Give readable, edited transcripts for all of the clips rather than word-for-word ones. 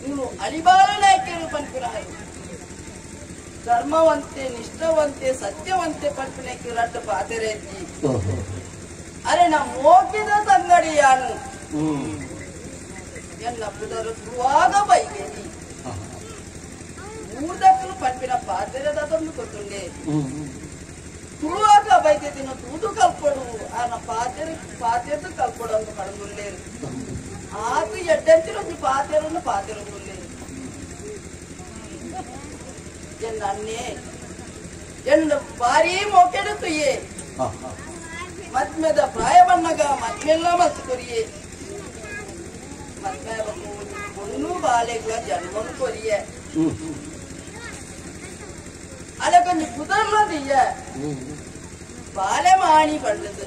ನೀನು ಅಳಿಬಾಲ ನಾಯಕರು ಪನ್ಪಿನಾರು ಧರ್ಮವಂತೆ ನಿಷ್ಠವಂತೆ ಸತ್ಯವಂತೆ ಪನ್ಪಿನಕ್ಕೆ ರಡ್ಡ ಪಾತೆರೆಜ್ಜಿ ಅರೆ ನಾ ಮೋಕಿದ ಸಂಗಡಿಯಾನು ಎನ್ನ ಪುದರು ತುವಾಗ ಬೈಗೇನಿ ಊರ್ದಕ್ಕಲು ಪನ್ಪಿನ ಪಾತೆರೆದೊಂದು ಗೊತ್ತುಂಡೆ ತುಳುವಾಗ ಬೈದಿನ ತೂದು ಕಲ್ಪಡು ಆನ ಪಾತೆರೆ ಪಾತೆರ್ದು ಕಲ್ಪಡು ಅಂತ ಪಡಂದುಲ್ಲೇರು ಆತು ಎಡ್ಡೆಂತಿರೊಂದು ಪಾತೆರನ್ನು ಪಾತೆರೊಂದುಲ್ಲೇರು ಎನ್ನ ಅಣ್ಣೆ ಎನ್ನ ಭಾರೀ ಮೋಕೆಡು ತುಯ್ಯೆ ಮದ್ಮೆದ ಪ್ರಾಯ ಬಣ್ಣಗ ಮದ್ಮೆಲ್ಲ ಮಲ್ತು ಕೊರಿಯೆ ಮದ್ಮೆ பொண்ணு ಬಾಲೆಗಳ ಜನ್ಮನು ಕೊರಿಯೆ ಅಲ್ಲ ಕೊಂಚ ಕುದರ್ಲದಿಯ್ಯ ಬಾಲೆ ಮಾಣಿ ಪಂಡದು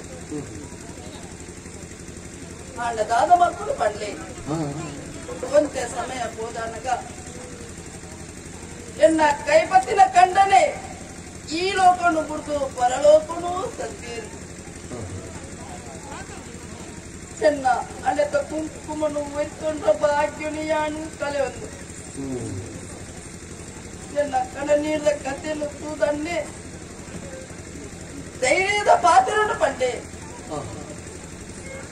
ಆಂಡ ದಾದ ಮಕ್ಕಳು ಪಂಡ್ಲೆ ಒಂತೆ ಸಮಯ ಹೋದಾನಗ ಎನ್ನ ಕೈಪತ್ತಿನ ಕಂಡನೆ ಈ ಲೋಕನು ಬಿಡ್ದು ಪರಲೋಕನು ಸತ್ಯರು ಚೆನ್ನ ಅಲೆತ ಕುಂಕುಮನು ಒಯ್ಕೊಂಡ್ರ ಭಾಗ್ಯನಿಯಾನು ಕಲೆ ಒಂದು ಚೆನ್ನ ಕಣ ನೀರ್ದ ಕಥೆಯನ್ನು ತೂದನ್ನೇ ಧೈರ್ಯದ ಪಾತ್ರನು ಪಂಡೆ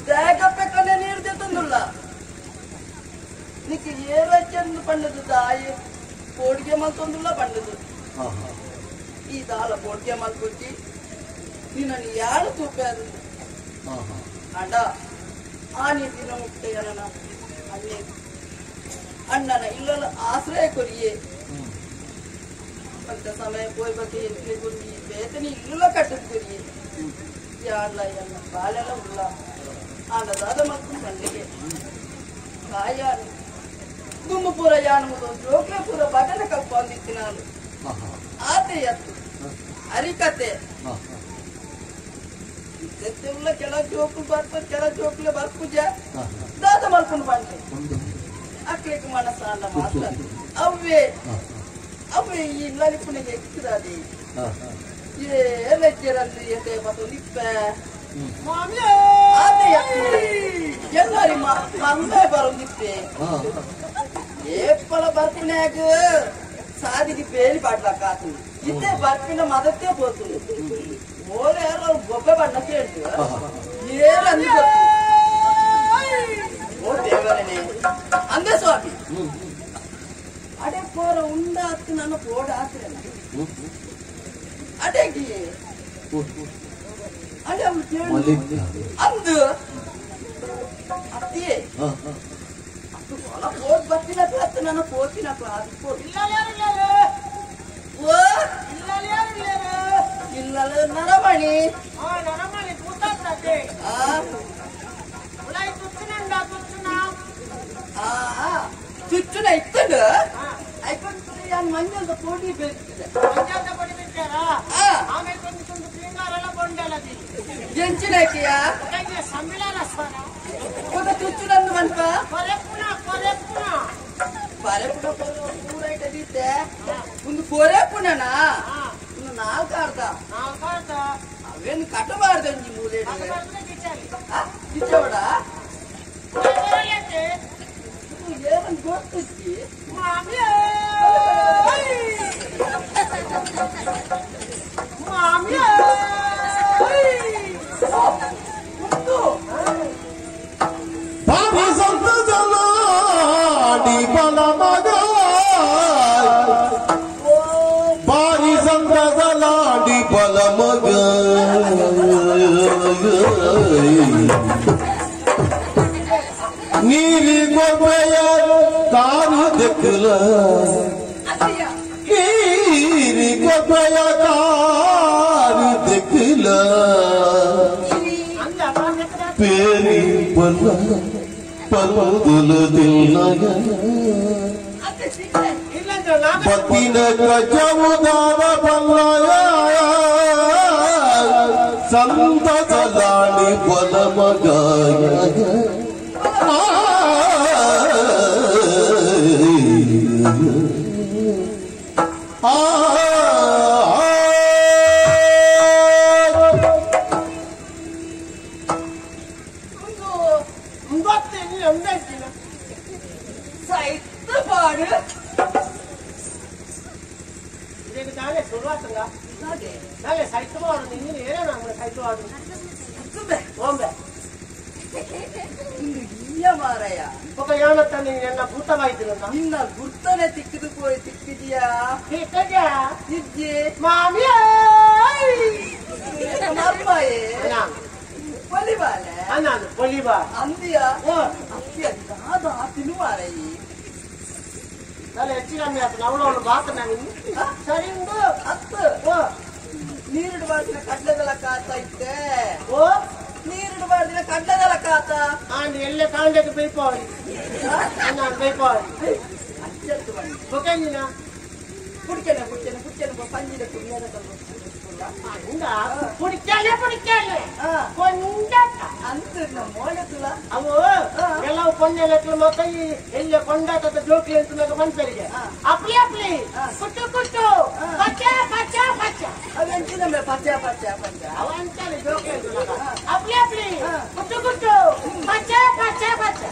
ಜಾಗಪ್ಪೆ ಕಣ ನೀರ್ದೆ ತಂದುಲ್ಲ ನಿಕ್ಕೆ ಏರಚ್ಚಂದು ಪಂಡದು ತಾಯಿ ಕೋಡಿಗೆ ಮಲ್ತೊಂದುಲ್ಲ ಪಂಡದು ಈ ದಾಲ ಕೋಡಿಗೆ ಮಲ್ಕೊಚ್ಚಿ ನಿನ್ನನ್ನು ಯಾರು ತೂಪೆ ಅದು ಅಂಡ ಆನಿ ದಿನ ಮುಟ್ಟೆಯನ ಅಣ್ಣೆ ಅಣ್ಣನ ಇಲ್ಲಲ್ಲ ಆಶ್ರಯ ಕೊರಿಯೆ ಅಂತ ಸಮಯ ಪೋಯ್ ಬತ್ತೆ ಎಂಟ್ಲಿ ಗುಂಡಿ ಬೇತನಿ ಇಲ್ಲ ಕಟ್ಟದ ಕೊರಿಯೆ ಯಾರ್ಲ ಎನ್ನ ಬಾಲೆಲ್ಲ ಉಲ್ಲ ಆಂಡದಾದ ಮಕ್ಕಳು ಪಂಡಿಗೆ ಕಾಯಾನು ದುಮ್ಮು ಪೂರ ಯಾನುವುದು ಜೋಕ್ಲೆ ಪೂರ ಬಟನೆ ಕಲ್ಪ ಅಂದಿತ್ತಿನಾನು ಆತೆ ಎತ್ತು ಅರಿಕತೆ ಇತ್ತೆಲ್ಲ ಕೆಳ ಜೋಕು ಬರ್ಪ ಕೆಳ ಜೋಕ್ಲೆ ಬರ್ಪುಜ ದಾದ ಮಲ್ಕೊಂಡು ಬಂದೆ ಅಕ್ಲಿಕ್ಕೆ ಮನಸ್ಸ ಅಲ್ಲ ಮಾತ್ರ ಅವೇ ಅವೇ ಈ ಲಲಿಪುನಿಗೆ ಎಕ್ಕಿದಾದೆ ಏ ಲಜ್ಜರಲ್ಲಿ ಎದೆ ಮತ್ತು ನಿಪ್ಪೆ ಆತೆ ಎಲ್ಲರಿ ಮಮ್ಮೆ ಬರೋದಿಪ್ಪೆ ಏಪಲ ಬರ್ಪಿನಾಗ ಸಾದಿಗೆ ಬೇಲಿ ಪಾಡ್ಲಕ್ಕಾತು ಇದ್ದೇ ಬರ್ಪಿನ ಮದತ್ತೇ ಪೋತು ಓಲೆ ಯಾರು ಗೊಬ್ಬೆ ಬಣ್ಣ ಕೇಳ್ತು ಏರಂದು ಓ ದೇವರನೇ ಅಂದೆ ಸ್ವಾಮಿ ಅಡೆ ಪೋರ ಉಂಡ ಹತ್ತು ನನ್ನ ಪೋಡ ಹಾಕ್ರಲ್ಲ ಅಡೆಗಿ ಅಡೆ ಅವಳು ಕೇಳು ಅಂದು ಅತ್ತಿಯೇ ಪೋಟ್ ಬರ್ತೀನ ಹತ್ತು ನನ್ನ ಪೋತಿನ ಅದು ಓ ಇಲ್ಲಲ್ಲ ನರಮಣಿ ಚುಚ್ಚುನ ಇತ್ತಂಡು ಐಕೊಂಡು ಮಂಜಲ್ದ ಪೋಡಿ ಬೇಕಿದೆ ಎಂಚಿನ ಚುಚ್ಚುನಂದು ಮನ್ಪ ಪರೆಪುಣ ಪೂರೈಟ ದೀತೆ ಒಂದು ಕೊರೆಪುಣನಾ ಇನ್ನು ನಾಲ್ಕು ಅರ್ಧ ಅವೇನು ಕಟ್ಟಬಾರ್ದು ಅಂಜಿ ಮೂಲೆ ಕಿಚ್ಚವಡ ಏನಂತ ಗೊತ್ತಿದ್ದಿ ನೀಲಿ ಗೊಬ್ಬೆಯ ಕಾರು ದಿಕ್ಕಲ ನೀಲಿ ಗೊಬ್ಬೆಯ ಕಾರು ದಿಕ್ಕಲ ಪೇರಿ ಬಲ್ಲ ಪಲ್ಲುದಿಲ್ಲ ಪತಿನ ಕಜವುದಾರ ಬಲ್ಲಯ ಸಂತ ಲಾಡಿ ಬಲ ಮಗಾಯ ಪಾಡು ಇದಕ್ಕೆ ನಾಳೆ ಶುರುವಾತಂಗ ನಾಳೆ ಸೈತು ಮಾಡು ನೀನು ಏನೇ ನಾನು ಸೈತು ಮಾಡು ಓಂಬೆ ಇಯ್ಯ ಮಾರಯ್ಯ ఒక ಯಾವತ್ತ ನೀನು ನನ್ನ ಭೂತವಾಯಿತು ನಿನ್ನ ಗುರ್ತನೆ ತಿಕ್ಕಿದು ಪೋಯ್ ತಿಕ್ಕಿದ್ಯಾ ತಿಕ್ಕದ್ಯಾ ಇದ್ಯೆ ಮಾಮಿ ಮರ್ಮಾಯೆ ಪೊಲಿಬಾಲೆ ನಾನು ಪೊಲಿಬಾ ಅಂದಿಯ ಅತ್ತಿಯ ದಾದ ತಿನ್ನು ಮಾರಯ್ಯ ನಾನು ಹೆಚ್ಚು ಕಮ್ಮಿ ಆಯ್ತು ಅವಳು ಬಾತ ನಾನು ಸರಿ ಉಂಡು ಅತ್ತು ನೀರಿಡಬಾರ್ದಿನ ಕಡ್ಲೆದೆಲ್ಲ ಕಾತ ಇತ್ತೆ ಓ ನೀರಿಡಬಾರ್ದಿನ ಕಡ್ಲೆದೆಲ್ಲ ಕಾತ ಕಾಂಡ ಎಲ್ಲೇ ಕಾಂಡಕ್ಕೆ ಬೈಪಾವಳಿ ನಾನು ಬೈಪಾವಳಿ ಅಚ್ಚತ್ತು ಬನ್ನಿ ಬೊಕಂಜಿನ ಕುಡಿಕೆನೆ ಕುಡಿಕೆನೆ ಕುಡಿಕೆನೆ ಪಂಜಿನ ಕುಡಿಯೋದ ಕುಡಿಚಾಲೆ ಕುಡಿಚಾಲೆ ಕೊಂಡಾಟ ಅಂತ ಮೋಳೆ ತುಲ ಅವು ಕೆಲವು ಕೊಂಡೆಲಕ್ಲು ಮತ್ತ ಈ ಎಲ್ಲ ಕೊಂಡಾಟದ ಜೋಕ್ಲಿ ಅಂತ ಮನ್ಸರಿಗೆ ಅಪ್ಲಿ ಅಪ್ಲಿ ಕುಟ್ಟು ಕುಟ್ಟು ಪಚ್ಚ ಪಚ್ಚ ಪಚ್ಚ ಅವೆಂಚಿನ ಪಚ್ಚ ಪಚ್ಚ ಪಚ್ಚ ಅವ ಅಂತಾನೆ ಜೋಕ್ಲಿ ಅಂತ ಅಪ್ಲಿ ಅಪ್ಲಿ ಕುಟ್ಟು ಕುಟ್ಟು ಪಚ್ಚ ಪಚ್ಚ ಪಚ್ಚ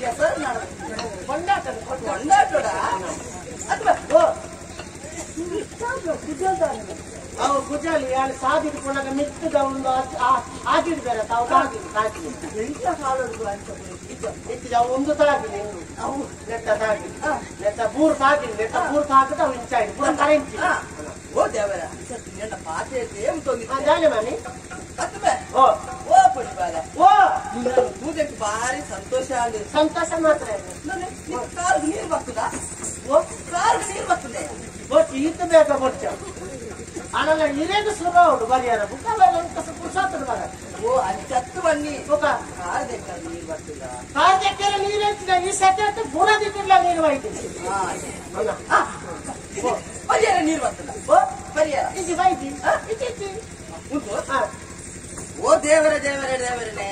ಹೆಸರು ಕೊಂಡಾಟದ ಕೊಂಡಾಟೋಡ ಅಥವಾ ಓ ಅವು ಕುಜಾಲಿ ಅಲ್ಲಿ ಸಾದಿಗೆ ಪುನಃ ಮಿತ್ತದ ಒಂದು ಆಗಿದ್ ಬೇರೆ ತಾವು ತಾಗಿದ್ದು ತಾಕಿದ್ದು ಎಂತ ಕಾಲೋದು ಅಂತ ಇತ್ತಿದ ಅವು ಒಂದು ತಾಕಿದೆ ಇನ್ನು ಅವು ನೆಟ್ಟ ತಾಕಿದ್ದು ನೆಟ್ಟ ಬೂರ್ ತಾಕಿದ್ದು ನೆಟ್ಟ ಬೂರ್ ತಾಕಿದ್ದು ಅವು ಇಂಚಾಯ್ತು ಪೂರ ಕರೆಂಚಿ ಓ ದೇವರ ನಿನ್ನ ಪಾತೆ ಜಾಲೆ ಮಾಮಿ ಅತ್ತಬೆ ಓ ಓ ಪಡಿಬಾಲ ಓ ನಿನ್ನ ಪೂಜೆಗೆ ಭಾರಿ ಸಂತೋಷ ಆಗಿದೆ ಸಂತೋಷ ಮಾತ್ರ ಕಾರ್ಗೆ ನೀರು ಬರ್ತದ ಓ ಕಾರ್ಗೆ ನೀರು ಬರ್ತದೆ ಬೊಚ್ಚು ಈತ ಬೇಕ ಬೊಚ್ಚ ಅಲ್ಲ ಇರೇದು ಸುರ ಉಂಟು ಬರಿಯಾರ ಬುಕ್ಕವೆಲ್ಲ ಪುರುಷಾತ್ರ ಬರ ಓ ಅಂಚತ್ತು ಬನ್ನಿ ಬುಕ್ಕ ಕಾರ್ ದೆಕ್ಕರೆ ನೀರು ಬರ್ತದ ಕಾರ್ ದೆಕ್ಕರೆ ನೀರು ಹೆಚ್ಚಿದ ಈ ಸತ್ಯ ಬುಡದಿಟ್ಟಿಲ್ಲ ನೀರು ಹೋಯ್ತು ಪರಿಹಾರ ನೀರು ಬರ್ತದ ಓ ಪರಿಹಾರ ಇಜ್ಜಿ ಬೈತಿ ಇಜ್ಜಿ ಉಂಟು ಓ ದೇವರ ದೇವರ ದೇವರನೇ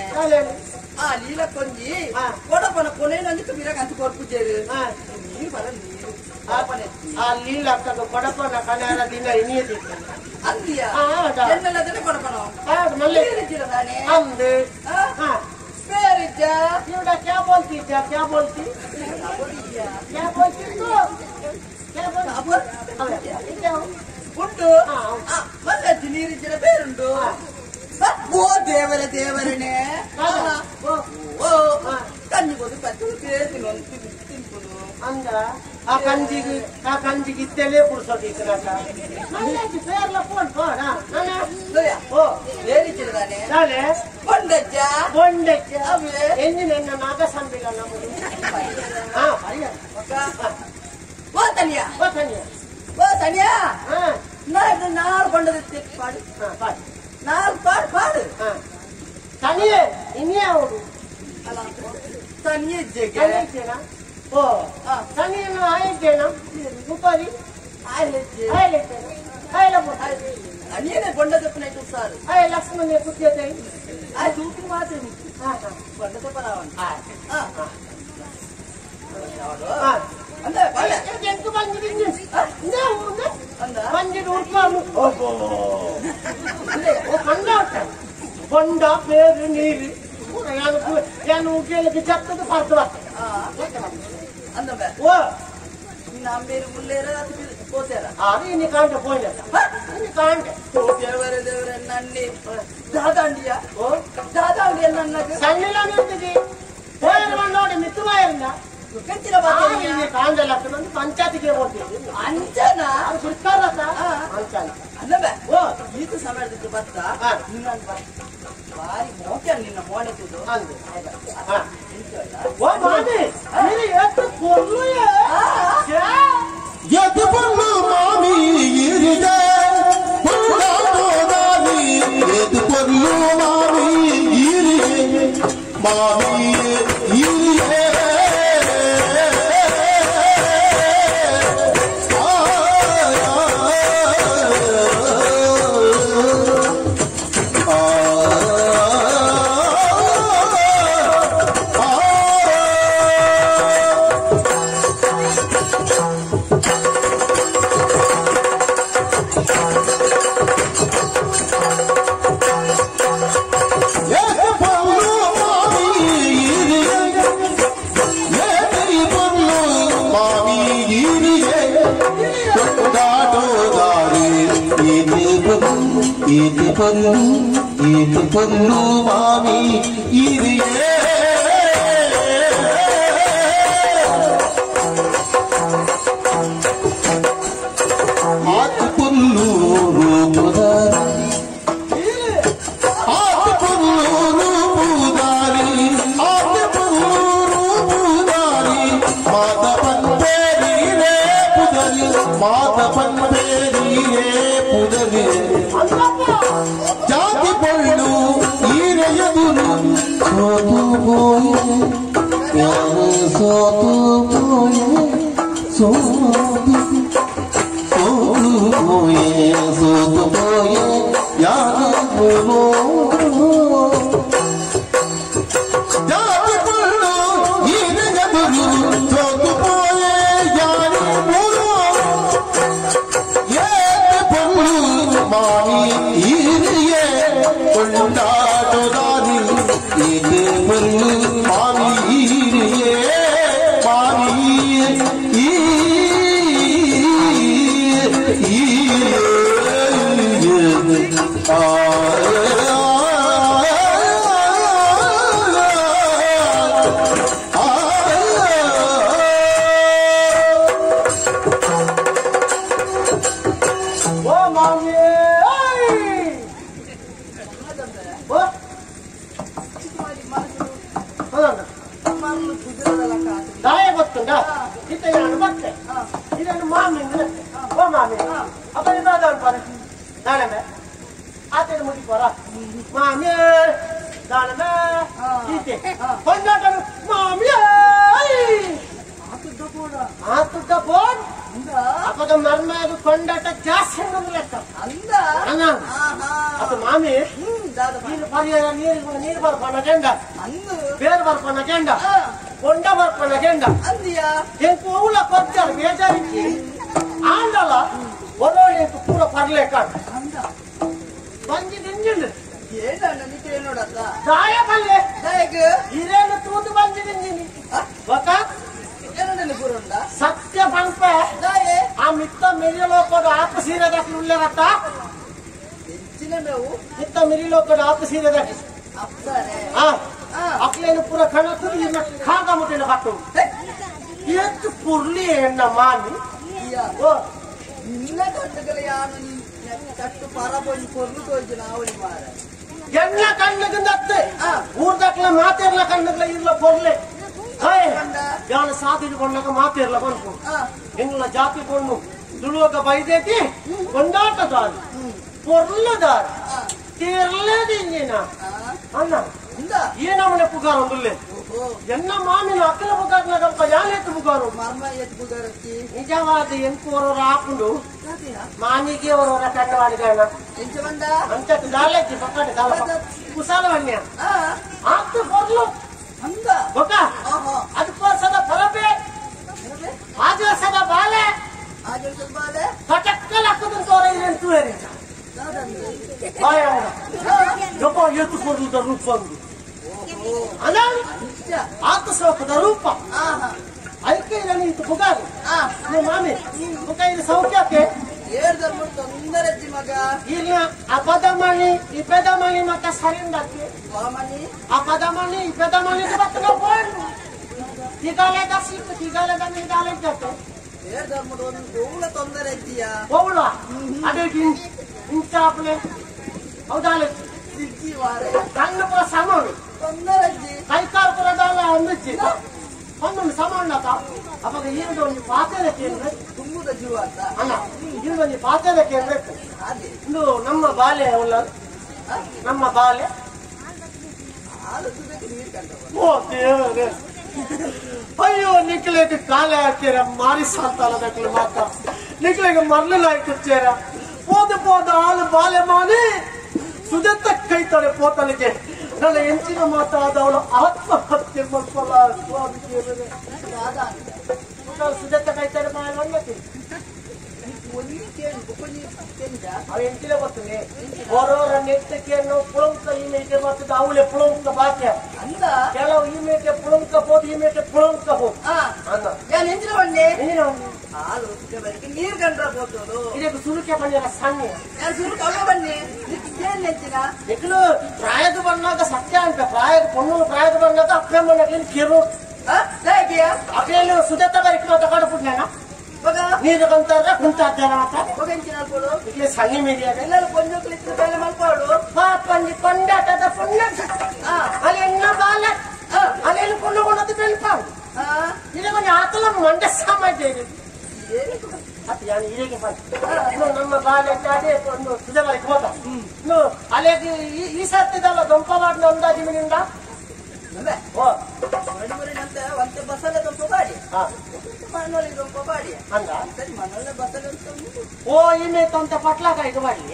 ಆ ಲೀಲ ಕೊಂಜಿ ಕೊಡಪನ ಕೊನೆಯೊಂದಿಟ್ಟು ಬಿರಗ ಅಂತ ಕೊರ್ಪುಜೇರು ನೀರು ಬರ ನೀರು ಆ ಲೀಲ ಕೊಡಪನ ಕನೆಯ ದಿನ ಇನಿಯದಿತ್ತು ಅಂದಿಯ ಎನ್ನೆಲ್ಲದನ್ನೇ ಕೊಡಪನ ನೀರಿಜ್ಜಿರದಾನೆ ಅಂದು ಬೇರಿಜ್ಜ ಇವಡ ಕ್ಯಾ ಬೋಲ್ತಿ ಕ್ಯಾ ಬೋಲ್ತಿ ಕ್ಯಾ ಬೋಲ್ತಿ ಕ್ಯಾ ಬೋಲ್ತಿ ಉಂಟು ಮಲ್ಲಜ್ಜಿ ನೀರಿಜ್ಜಿರ ಬೇರುಂಟು ಓ ದೇವರ ದೇವರನೇ ಓ ಕಣ್ಣಿಗೋದು ತಿನ್ಕೊಂಡು ಅಂದ ಆ ಕಂಜಿಗೆ ಆ ಕಂಜಿಗೆ ಇತ್ತಲೇ ಪುಡ್ಸೋದಿತ್ತು ಮಲ್ಲಜ್ಜಿ ಪೇರ್ಲ ಫೋನ್ ಫೋನ್ ಓ ಬೇರಿಜ್ಜಿರದಾನೆ ನಾಳೆ ಬೊಂಡಜ್ಜ ಬೊಂಡಜ್ಜ ಅವೇ ಎಂಜಿನ ನಾಗ ಸಂಬಿಲ್ಲ ನಮ್ಮದು ಹಾ ಪರಿಹಾರ ಓ ತನಿಯ ಓ ತನಿಯ ಓ ತನಿಯ ಹಾ ನಾರು ಬೊಂಡದ ಪಾಡು ಪಾಡು ನಾರು ಪಾಡು ಪಾಡು ತನಿಯೇ ಇನ್ನೇ ಅವಳು ಅಲ್ಲ ತನಿಯ ಇಜ್ಜೆಗೆ ತನಿಯೇನಾ ಓ ತನಿಯನ್ನು ಆಯಿದ್ದೇನ ಉಪಾರಿ ಆಯ್ಲೆಜ್ಜೆ ಆಯ್ಲೆಜ್ಜೆನ ಆಯ್ಲ ತನಿಯನೇ ಬೊಂಡದಪ್ಪನ ಸಾರು ಆಯ್ ಲಕ್ಷ್ಮಣ ಕುತ್ತಿಯತೆ ಆ ತೂಕು ಮಾತ್ರ ಬೊಂಡದಪ್ಪ ಅಂದ ಎಂಟು ಬಂದಿದ್ದೀನಿ ಅಂದ ಬಂದಿದ್ದು ಉರ್ಪಾನು ಕಂಡ ಬೊಂಡ ಬೇರು ನೀರು ಏನು ಉಗ್ಗೇಲಿಗೆ ಚತ್ತದ ಪರ್ದು ಬರ್ತದೆ ಅಂದ ಓ ನಿನ್ನ ಅಂಬೇರು ಮುಲ್ಲೇರ ಕೋತೇರ ಅದು ಇನ್ನು ಕಾಂಡ ಪೋಯಿನ ಇನ್ನು ಕಾಂಡೆ ದೇವರ ದೇವರ ನನ್ನಿ ದಾದಾಂಡಿಯ ಓ ದಾದಾಂಡಿಯ ನನ್ನ ಸಣ್ಣಿಲ್ಲ ನಿಂತಿದ್ದಿ ಹೋಯರ್ ನೋಡಿ ಮಿತ್ರವಾಯರಿಂದ ಕಂಚಿನ ಬಾತ ಕಾಂಡ ಲಕ್ಷಣ ಪಂಚಾಯತಿಗೆ ಹೋಗ್ತೀವಿ ಅಂಚನ ಅದು ಸುರ್ಕಾರತ್ತ ಅಂಚನ ಅಲ್ಲವೇ ಓ ಈತ ಸಮಯದ ಬರ್ತಾ ನಿನ್ನ ಭಾರಿ ಮೋಕೆ ನಿನ್ನ ಮೋನೆ ಕೂದು ಅಂದು ಓ ಮಾಮಿ ನೀನು ಎಷ್ಟು ಕೊಲ್ಲು ಎದು ಬಲ್ಲು ಮಾಮಿ ಇರಿದೆ ಪುಟ್ಟಾಟೋದಾನಿ ಎದು ಬಲ್ಲು ಮಾಮಿ ಇರಿಯೆ ಮಾಮಿ ಇರಿಯೆ ಆ ಆ ಕೊಂಡಾಟೋದಾರಿ ಏತು ಪೊಲ್ಲು ಏತು ಪೊಲ್ಲು ಮಾಮಿ ಇರಿಯೇ ಆತು ಪೊಲ್ಲು ರೂಪುದಾರಿ ಆತು ಪೊಲ್ಲು ರೂಪುದಾರಿ ಆತು ಪೊಲ್ಲು ರೂಪುದಾರಿ ಮಾತ ಪನ್ಪೇರಿರೇ ಪುದರಿ ಮಾತ ಪನ್ಪೇರಿರೇ ಪುದರಿ ಜಾತಿ ಪೊಳ್ಳು ಈರೆಯದುರು ಸೋತು ಪೋಯೆ ಯಾರು ಸೋತು ಪೋಯೆ ಸೋತು ಸೋತು ಪೋಯೆ ಸೋತು ಪೋಯೆ ಯಾರು ಜಾತಿ ಪೊಳ್ಳು ಈರೆಯದುರು ಸೋತು ಪೋಯೆ ಯಾರು ಏತು ಪೊಳ್ಳು ಮಾಮಿ ಈರಿಯೇ ಕೊಂಡಾಟೋದಾರಿ ಏತು ಪೊಲ್ಲು ಮಾಮಿ ಈರಿಯೇ ಮಾಮಿ ಓ ಮಾಮಿ ಓ ದಾಯ ಗೊತ್ತುಂಡ ಇತ್ತ ನಾನು ಬತ್ತೆ ಇದನ್ನು ಮಾಮಿ ಓ ಮಾಮಿ ಅಪ್ಪ ಇದಾದ ಪಾರೆ ದಾಳಮೆ ಆತನ ಮುಗಿಪೋರ ಮಾಮಿ ದಾಳಮೆ ಈತೆ ಕೊಂಡಾಟನು ಮಾಮಿ ಆತುದ್ದ ಫೋನ್ ಅಪ್ಪಗ ಮರ್ಮ ಕೊಂಡಾಟ ಜಾಸ್ತಿ ಲೆಕ್ಕ ಅದು ಮಾಮಿ ನೀರು ಪರಿಹಾರ ನೀರು ನೀರು ಬರ್ಪಣ ಕೆಂಡ ಬೇರೆ ಬರ್ಪಣ ಕೆಂಡ ಕೊಂಡ ಬರ್ಪಣ ಕೆಂಡ ಎಂಕು ಉಳ ಕೊರ್ಚಾರ ಬೇಜಾರಿಕ್ಕಿ ಆಂಡಲ ಒರೋಳಿ ಪೂರ ಪರ್ಲೇಕ ಬಂಜಿ ದಿಂಜಿಂಡು ದಾಯ ಪಲ್ಲೆ ಹಿರೇನು ತೂತು ಬಂಜಿ ದಿಂಜಿನಿ ಒಕ್ಕ ಸತ್ಯ ಪಂಪೆ ಆ ಮಿತ್ತ ಮಿರಿಲೋಕದ ಆಪ ಸೀರೆ ದಾಖಲು ಉಳ್ಳೇರತ್ತ ಮಿತ್ತ ಮಿರಿಲೋಕದ ಆಪ ಸೀರೆ ದಾಖಲು ಅಕ್ಲೇನು ಪೂರ ಕಣತು ಖಾದ ಮುಟ್ಟಿನ ಕಟ್ಟು ಎತ್ತು ಪುರ್ಲಿ ಎನ್ನ ಮಾಮಿ ಓ ನಿನ್ನ ಕಟ್ಟುಗಳ ಯಾನು ಕಟ್ಟು ಪರಬೊಂಜಿ ಪೊರ್ಲು ತೋಜು ನಾವಳಿ ಮಾರ ಎನ್ನ ಕಣ್ಣಗಿಂದತ್ತೆ ಊರ್ದಕ್ಲ ಮಾತೇರ್ಲ ಕಣ್ಣಗ್ಲ ಇರ್ಲ ಪೊರ್ಲೆ ಯಾನ ಸಾಧಿನ ಕೊಂಡಾಗ ಮಾತೇರ್ಲ ಬಂತು ಎಂಗ್ಲ ಜಾತಿ ಕೊಂಡು ದುಳುವಾಗ ಬೈದೇತಿ ಕೊಂಡಾಟದಾರಿ ಪೊರ್ಲುದಾರಿ ತಿರ್ಲದಿಂಜಿನ ಅಣ್ಣ ಈ ನಮ್ಮನೆ ಪುಗಾರ ಒಂದುಲ್ಲೆ ಎನ್ನ ಮಾಮಿನ ಅಕ್ಕಲ ಪುಗಾರ್ನ ಕಲ್ಪ ಯಾನೇತು ಪುಗಾರು ಮರ್ಮ ಎತ್ತು ಪುಗಾರತ್ತಿ ನಿಜವಾದ ಎಂಕೋರವರ ಆಪುಂಡು ಮಾಮಿಗೆ ಅವರವರ ಕಣ್ಣವಾಡಿಗಣ್ಣ ಎಂಚ ಬಂದ ಅಂಚ ದಾಲಜ್ಜಿ ಪಕ್ಕಡೆ ದಾಲ ಕುಸಾಲವನ್ಯ ಆತು ಪೊರ್ಲು ಅಂದ ಗೊತ್ತ ಅದು ಸದ ಪರಬೆ ಆಜ ಸದ ಬಾಲೆ ಆಜ ಬಾಲೆ ಪಟಕ್ಕಲ ಹಾಕುದು ತೋರ ಇರೇನು ತೂಯರಿ ಯಪ್ಪ ಎತ್ತು ಪೊರ್ಲುದ ರೂಪ ಅಂದು ಅಲ್ಲ ಆತ ಸೋಕದ ರೂಪ ಐಕೆ ಇತ್ತು ಪುಗಾರು ಮಾಮಿ ಮುಖ ಇದು ಸೌಖ್ಯಕ್ಕೆ ತೊಂದರೆ ಮಗ ಇಲ್ಲ ಆ ಪದಮಣಿ ಈ ಪೆದಮಣಿ ಮತ್ತೆ ಸರಿಂದಕ್ಕೆ ಆ ಪದಮಣಿ ಈ ಪೆದಮಣಿ ತಿಗಾಲೆದ ಸಿಕ್ಕು ತಿಗಾಲೆದ ನಿಗಾಲೆದ್ದಕ್ಕೆ ತೊಂದರೆ ಇದೆಯಾ ಹೋಗುವ ಅದೇ ಇಂಚಾಪ್ಲೆ ಹೌದಾಲೆ ಕಣ್ಣು ಪೂರ ಸಮಾನು ತೊಂದರೆ ಕೈಕಾಲು ಪೂರ ದಾಲ ಅಂದಿಚ್ಚಿ ಒಂದೊಂದು ಸಮಾನ ಅವಾಗ ಈರುಂಡು ಒಂದು ಪಾತ್ರೆ ಕೇಂದ್ರ ತುಂಬುದ ಜೀವ ಅಂತ ಅಲ್ಲ ಈರುಂಡು ಒಂದು ಪಾತ್ರೆ ಕೇಂದ್ರ ಇಂದು ನಮ್ಮ ಬಾಲೆ ಉಳ್ಳ ನಮ್ಮ ಬಾಲೆ ಓ ದೇವರೇ ಅಯ್ಯೋ ನಿಕ್ಲೆಗೆ ಕಾಲೆ ಹಾಕ್ತೀರ ಮಾರಿ ಸಾಂತಾಲ ಮಾತ ನಿಕ್ಲೆಗೆ ಮರಳು ಹಾಕುತ್ತೀರ ಪೋದ ಪೋದ ಹಾಲು ಬಾಲೆ ಮಾನಿ ಸುಜತ್ತ ಕೈತಾಳೆ ಪೋತಲಿಗೆ ನನ್ನ ಹೆಂಚಿನ ಮಾತಾದ ಅವಳು ಆತ್ಮಹತ್ಯೆ ಮಾಡ್ಕೊಲ್ಲ ಸ್ವಾಮಿ ದೇವರೇ ಸುಜತ್ತ ಕೈತಾಳೆ ಬಾಳೆ ಒಳ್ಳತಿ ಅವ ಎಂಟಿಲೆ ಬರ್ತದೆ ಹೊರೋರ ನೆಟ್ಟಕ್ಕೆ ಪುಳಂಕ ಈ ಮೇಕೆ ಬರ್ತದೆ ಅವಳೆ ಪುಳಂಕ ಬಾಕ್ಯ ಕೆಲವು ಈ ಮೇಕೆ ಪುಳಂಕ ಹೋದ್ ಈ ಮೇಕೆ ಪುಳಂಕ ಹೋದ್ ಬನ್ನಿ ಹಾಲು ಬರೀ ನೀರ್ ಕಂಡ್ರ ಹೋಗ್ತೋದು ಇದಕ್ಕೆ ಸುರುಕೆ ಬಂದಿರ ಸಣ್ಣ ಸುರುಕು ಅವ ಬನ್ನಿ ಏನ್ ನೆಚ್ಚಿನ ನಿಕ್ಲು ಪ್ರಾಯದ ಬಂದಾಗ ಸತ್ಯ ಅಂತ ಪ್ರಾಯದ ಪೊಣ್ಣು ಪ್ರಾಯದ ಬಂದಾಗ ಅಪ್ಪೆ ಮಣ್ಣಲ್ಲಿ ಕಿರು ಅಪ್ಪೆಯಲ್ಲಿ ಸುಜಾತ ಬರೀಕ್ ಮಾತ ಕಾಡುಪುಟ್ಲೇನ ನೀರು ಕಂತಾರ ಕುಂತಾದ್ದಾರ ಮಾತ ಇಟ್ಲೆ ಸಣ್ಣ ಮೀಡಿಯ ಎಲ್ಲರೂ ಕೊಂಜೋಕ್ಲಿತ್ತು ಬೇಲೆ ಮಲ್ಪಾಡು ಪಾಪಂಜಿ ಕೊಂಡಾಟದ ಪುಣ್ಣ ಅಲ್ಲಿ ಎನ್ನ ಬಾಲ ಅಲ್ಲಿ ಪುಣ್ಣ ಕೊಡೋದು ಬೆಳ್ಪಾಡು ಇದಕ್ಕೆ ಆತಲ ಮಂಡ ಸಾಮಾನ್ಯ ಅತ್ತ ಯಾನು ಇರೇಗೆ ಬಂತು ನಮ್ಮ ಬಾಲೆ ಅದೇ ಒಂದು ಸುಜಬರಿಗೆ ಹೋದ ಅಲ್ಲಿಗೆ ಈ ಸರ್ತಿದಲ್ಲ ದೊಂಪವಾಡ್ನ ಅಂದಾಜು ಮಿನಿಂದ ಓ ಒಂತೆ ಬಸಲೆ ದೊಂಪ ಬಾಡಿ ಮನೋಲಿ ದೊಂಪ ಬಾಡಿ ಅಂದ ಸರಿ ಮನೋಲೆ ಬಸಲೆ ಅಂತ ಓ ಈಮೆ ತಂತ ಪಟ್ಲಾಕ ಇದು ಮಾಡಿ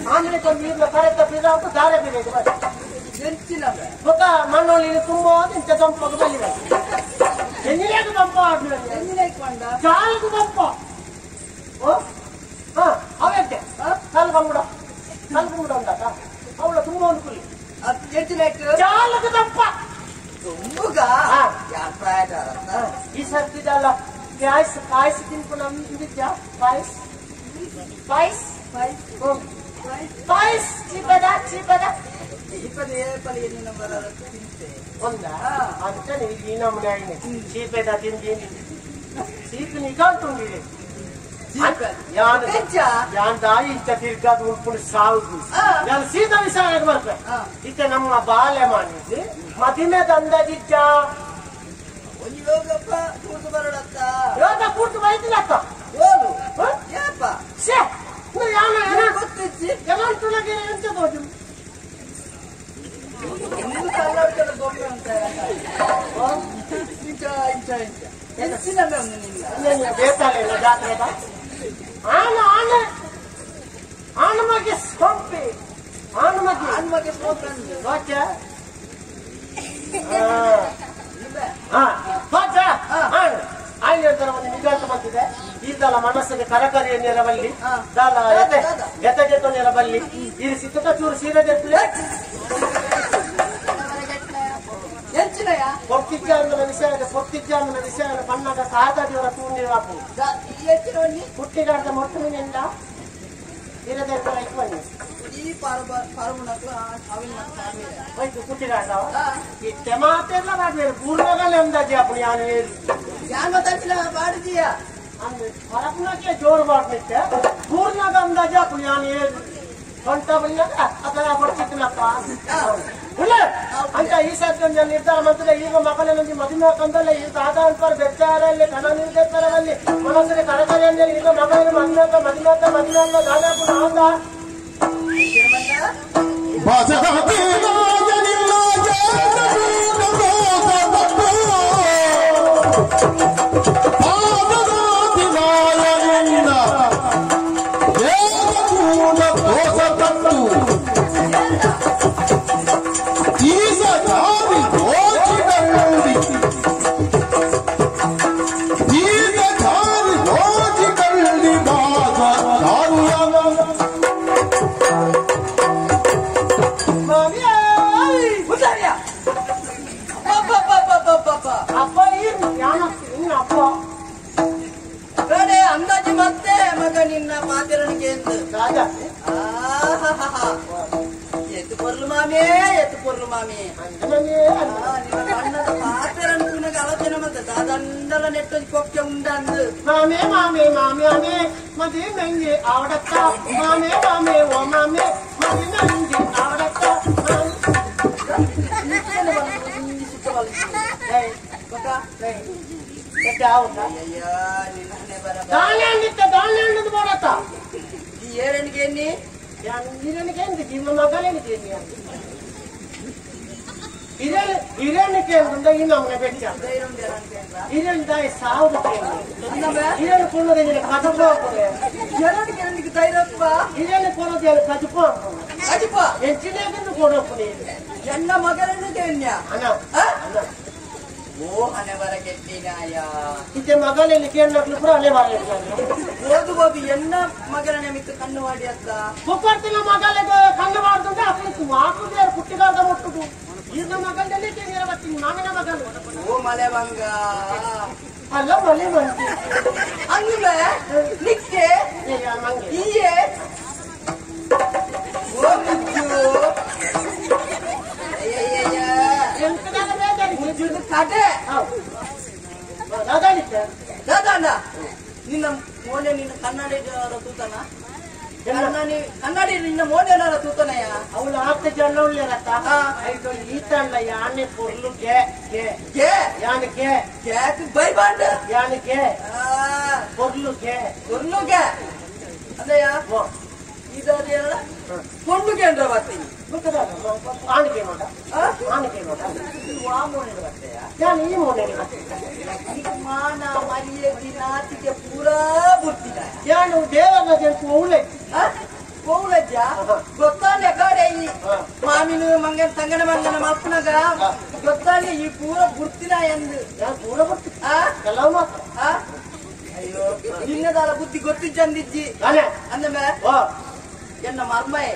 ಆಂಜನೆ ತಂದು ನೀರ್ನ ಕರೆತ ಬೀರ ಉಂಟು ದಾರೆ ಬೀರ ಇದು ಮಾಡಿ ಎಂಚಿನ ಗೊತ್ತ ಮಣ್ಣಲ್ಲಿ ತುಂಬ ಇಂತ ದೊಂಪಗ ಬಲ್ಲಿ ಎಂಜಿನಿಯಾಗ ದೊಂಪ ಎಂಜಿನ ಜಾಲಗು ದೊಂಪ ಓ ಹಾ ಅವೆಂತೆ ಕಲ್ ಬಂಗುಡ ಕಲ್ ಬಂಗುಡ ಅಂದಾತ ಅವಳ ತುಂಬ ಒಂದು ಕುಲಿ ಎಂಚಿನ ಜಾಲಗು ದೊಂಪ ತುಂಬುಗ ಈ ಸರ್ತಿದಲ್ಲ ಕಾಯ್ಸ್ ಕಾಯ್ಸ್ ತಿನ್ಕೊಂಡು ನಮ್ದಿದ್ಯಾ ಪಾಯ್ಸ್ ಪಾಯ್ಸ್ ಪಾಯ್ಸ್ ಚೀಪದ ಚೀಪದ ಒಂದ ಅದಕ್ಕೆ ಈ ನಮ್ಮನೆ ಆಯ್ನೆ ಚೀಪೆದ ತಿಂದೀನಿ ಚೀಪ್ ನಿಗಾಂಟುಂಡಿದೆ ಯಾನ್ ದಾಯಿ ಇಂಚ ತಿರ್ಗಾದ ಉಂಪುಂಡು ಸಾವು ಯಾನ್ ಸೀತಾ ವಿಸಾರ ಬರ್ಪೆ ಇತ್ತೆ ನಮ್ಮ ಬಾಲೆ ಮಾನಿದ್ದು ಮದಿಮೆದ ಅಂದಾಜಿಜ್ಜ ಯೋಗಪ್ಪ ಕೂರ್ತು ಬರೋಡತ್ತ ಯೋಗ ಕೂರ್ತು ಬೈತಿಲ್ಲತ್ತ ಓಲು ಏಪ ಶೇ ಯಾನ ಗೊತ್ತಿಚ್ಚಿ ಎಲಾಂಟುಲಗೆ ಎಂತ ತೋಜು ನಿನ್ನ ಕಲ್ಲಾಡ್ಕದ ಗೊಂಬೆ ಅಂತ ಇಂಚ ಇಂಚ ಇಂಚ ಹೆಚ್ಚಿನ ನಿನ್ನ ಬೇತಾಳೆ ಜಾತ್ರೆದ ಆನ ಆನ ಆನಮಗೆ ಸೊಂಪಿ ಆನಮಗೆ ಆನಮಗೆ ಸೊಂಪಿ ಓಕೆ ಆಯ್ತು ಒಂದು ನಿಗಾಂತ ಬಂತಿದೆ ಈತಲ ಮನಸ್ಸಿಗೆ ಕರಕರಿಯ ನೆರವಲ್ಲಿ ದಾಲ ಎತಗೆತ ನೆರವಲ್ಲಿ ಈ ಸಿಕ್ಕ ಚೂರು ಸೀರೆ ಗೆತ್ತಲೆ ಪೊಕ್ತಿಜ್ಜಾಂದನ ವಿಷಯ ಪೊಕ್ತಿಜ್ಜಾಂದನ ವಿಷಯ ಬಣ್ಣದ ಸಾಧಾದೇವರ ತೂಂಡಿವಾಪು ಹುಟ್ಟಿಗಾರ್ದ ಮೊಟ್ಟು ಮೀನಿಂದ ಇತ್ತೆ ಮಾತೆಲ್ಲ ಮಾಡ್ಬೇರು ಪೂರ್ವಗಲೇ ಅಂದಾಜಿ ಅಪ್ಪು ಯಾನು ಅಂದ್ರೆ ಹೊರಪುನಕ್ಕೆ ಜೋರು ಮಾಡ್ಲಿಕ್ಕೆ ಪೂರ್ಣಗ ಅಂದಾಜಿ ಅಪ್ಪು ಯಾನು ಸೊಂಟ ಬಂದಾಗ ಅದರ ಬರ್ತಿದ್ದನಪ್ಪ ಅಂತ ಈ ಸರ್ತಿ ನಿರ್ಧಾರ ಮಂತ್ರಿ ಈಗ ಮಗನಲ್ಲಿ ಮದುವೆ ಕಂದಲ್ಲ ಈ ದಾದ ಅಂತಾರೆ ಬೆಚ್ಚಾರಲ್ಲಿ ಕಣ ನೀರ್ತಾರೆ ಮನಸ್ಸಿಗೆ ಕರಕರೆ ಅಂದ್ರೆ ಈಗ ಮಗನ ಮದುವೆ ಮದುವೆ ಮದುವೆ ಅಂತ ದಾದಾಪುರ ಆದ ಅಂದಾಜು ಮತ್ತೆ ಮಗ ನಿನ್ನ ಮಾತಿರಣಿಕೆ ಎಂದು ಎತ್ತು ಪೊರ್ಲು ಮಾಮೇ ಎತ್ತು ಪೊರ್ಲು ಮಾಮಿ ಅಣ್ಣದ ಪಾತ್ರನ ಆಲೋಚನೆ ಮತ್ತೆ ದಾದಂಡಲ ನೆಟ್ಟು ಕೊಕ್ಕೆ ಉಂಡ ಅಂದು ಮಾಮೇ ಮಾಮೇ ಮಾಮೇ ಮದಿ ನಂಗೆ ಆವಡತ್ತ ಮಾಮೇ ಮಾಮೇ ಓ ಮಾಮೇ ಮದಿ ನಂಗೆ ಆವಡತ್ತ ದಾನ್ಯಾಂಡದ ಬರತ್ತ ಈ ಏರಣಿಗೆ ಎನ್ನಿ ಹಿರಣಿಗೆ ಎಂದ ಜೀವ ಮಗಲೇನಿಗೆ ಎನ್ನಿ ಹಿರಣ್ಯಕ್ಕೆ ಅಂದ್ರೆ ಈ ನಮ್ಮನೆ ಬೆಚ್ಚ ಹಿರಣ್ಯ ದಾಯಿ ಸಾವು ಹಿರಣ್ಯ ಕೊಡೋದೇ ಕದಪು ಹಿರಣ್ಯಕ್ಕೆ ಧೈರ್ಯಪ್ಪ ಹಿರಣ್ಯ ಕೊಡೋದೇ ಕದಪು ಕದಪ ಹೆಚ್ಚಿನ ಕೊಡೋಪ್ಪು ಎನ್ನ ಮಗನಿಗೆ ಎನ್ಯ ಅಣ್ಣ ಓ ಹಣೆ ಬರ ಕೆಟ್ಟಿನಾಯ ಇತ್ತೆ ಮಗನಲ್ಲಿ ಕೇಳಕ್ಲು ಪೂರ ಅಲ್ಲೇ ಬಾರ ಓದು ಓದು ಎನ್ನ ಮಗನ ಮಿಕ್ಕ ಕಣ್ಣು ಮಾಡಿ ಅತ್ತ ಮುಪ್ಪರ್ತಿನ ಮಗಲಿಗೆ ಕಣ್ಣು ಮಾಡ್ದಂದ್ರೆ ಅಪ್ಪನಿಗೆ ಮಾತು ಪುಟ್ಟಿಗಾರ್ದ ಮುಟ್ಟುದು ಈರ್ನ ಮಗಲ್ದಲ್ಲಿ ಕೇಳಿರ ಬರ್ತೀನಿ ಮಾಮಿನ ಮಗಲು ಓ ಮಲೆ ಬಂಗ ಅಲ್ಲ ಮನೆ ಮಂದಿ ಅಂಗ್ಲೆ ನಿಕ್ಕೆ ಈಯೇ ಓ ಮುಜ್ಜು ಅಯ್ಯಯ್ಯ ಮುಜ್ಜುದು ಕಡೆ ದಾದಾಂಡ ನಿನ್ನ ಮೋನೆ ನಿನ್ನ ಕನ್ನಡಿ ತೂತನ ಕನ್ನಡಿ ನಿನ್ನ ಮೋನೆ ಏನಾರ ತೂತನಯ್ಯ ಅವಳು ಆತ ಜನ ಉಳ್ಳೇರತ್ತ ಐದು ಈತಣ್ಣ ಯಾನೆ ಪೊರ್ಲು ಗೆ ಗೆ ಗೆ ಯಾನೆ ಗೆ ಗ್ಯಾಕ್ ಬೈ ಬಾಂಡ್ ಯಾನೆ ಗೆ ಪೊರ್ಲು ಗೆ ಪೊರ್ಲು ಗೆ ಅದಯ್ಯ ಇದಾದೇನ ಪೊಣ್ಣುಗೆ ಅಂದ್ರ ಬರ್ತೀನಿ ಆಣಿಕೆ ನೋಡ ಆಣಿಕೆ ನೋಡ ಆ ಮೋನೆ ಬರ್ತೇಯ ನಾನು ಈ ಮೋನೆ ಮಾನ ಮರ್ಯಾದೆ ನಾಚಿಕೆ ಪೂರಾ ಬುರ್ತಿನ ನಾನು ದೇವರ ಜಂಕು ಉಳ್ಳೆ ಪೌಲಜ್ಜ ಗೊತ್ತಾನೆ ಕಾಡೆ ಈ ಮಾಮಿನ ಮಂಗನ ತಂಗನ ಮಂಗನ ಮಲ್ಪನಾಗ ಗೊತ್ತಾನೆ ಈ ಪೂರ ಬುರ್ತಿನ ಎಂದು ಪೂರ ಬುರ್ತಿ ಕೆಲವು ಮಾತ್ರ ಅಯ್ಯೋ ನಿನ್ನದಾಲ ಬುದ್ಧಿ ಗೊತ್ತಿಜ್ಜಂದಿಜ್ಜಿ ಅಂದಮೇ ಎನ್ನ ಮರ್ಮಯ್